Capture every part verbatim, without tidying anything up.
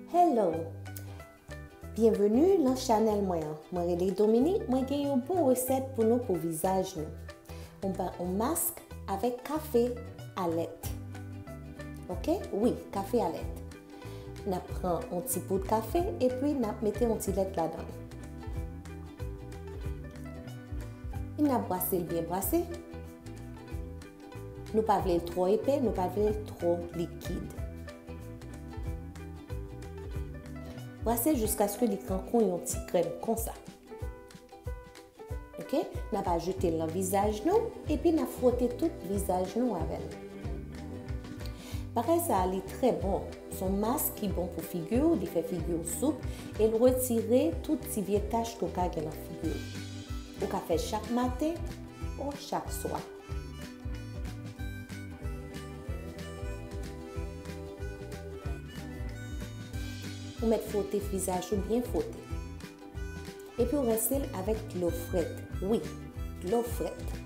Hello! Byenveni nan chanèl mwen an. Mwen rele Dominique, mwen gen yon bon resèt pou nou pou vizaj nou. Yon ba-, yon mask avèk kafe a lèt. Oke? Wi, kafe a lèt. N ap pran yon ti poud kafe epi n ap mete yon ti lèt ladan l. N ap brase l byen brase. Nou pa vle l twò epe, nou pa vle l twò likid. Brase jiskaske li kankou yon ti krèm konsa. Oke? N ap ajoute l nan vizaj nou, epi n ap fwote tout vizaj nou avè l. Bagay sa a, li trè bon. Se yon mask ki bon pou figi w, li fè figi w soup, e l retire tout ti vye tach ke w ka gen nan figi w. Ou ka fè chak maten, o chak swa. Ou mèt fwote vizaj ou byen fwote. Epi w rense l avèk dlo frèt. Wi, dlo frèt.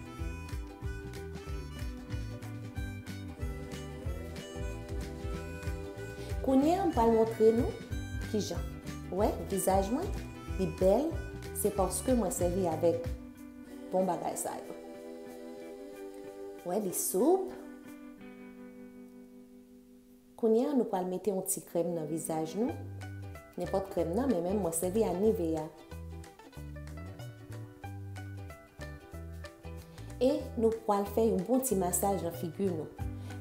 Kounye a, m pral montre nou kijan. Wè, vizaj mwen, li bèl, se paske mwen sèvi avèk bon bagay sa yo. Wè, li soup. Kounye a, nou pral mete yon ti krèm nan vizaj nou. Nenpòt krèm nan, men menm mwen sèvi a Nivea. E nou pral fè yon bon ti masaj nan figi nou.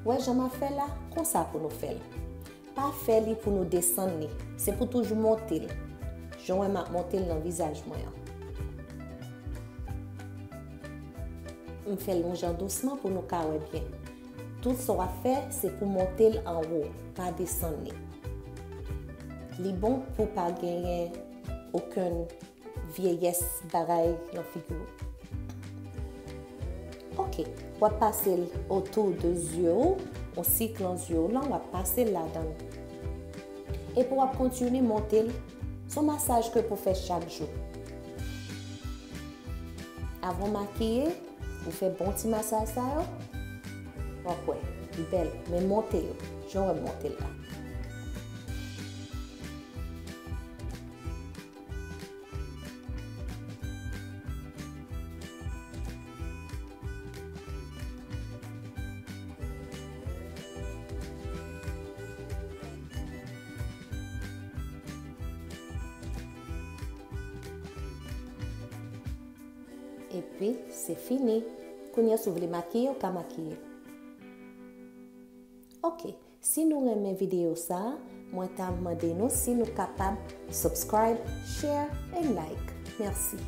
Wè jan m ap fè la, konsa pou nou fè l. Pa fè li pou nou desann li. Se pou toujou monte l. Jan w wè m ap monte l nan vizaj mwen an. M fè l yon jan dousman pou nou ka wè byen. Tout sa w ap fè, se pou monte l anwo, pa desann li. Li bon pou pa genyen okenn vyeyès bagay nan figi w. Oke, w ap pase l otou de zye w, yon sik lan zye w lan, w ap pase l ladan l. Epi w ap kontinye monte l, se yon masaj ke pou fè chak jou. Avan w makiye, ou fè bon ti masaj sa yo, w ap wè, li bèl, men monte yo, jan w wè m monte l la. Epi, se fini. Kounye a, si w vle makiye, w ka makiye. Oke, si nou renmen videyo sa a, mwen ta mande nou si nou kapab subscribe, share and like. Mèsi.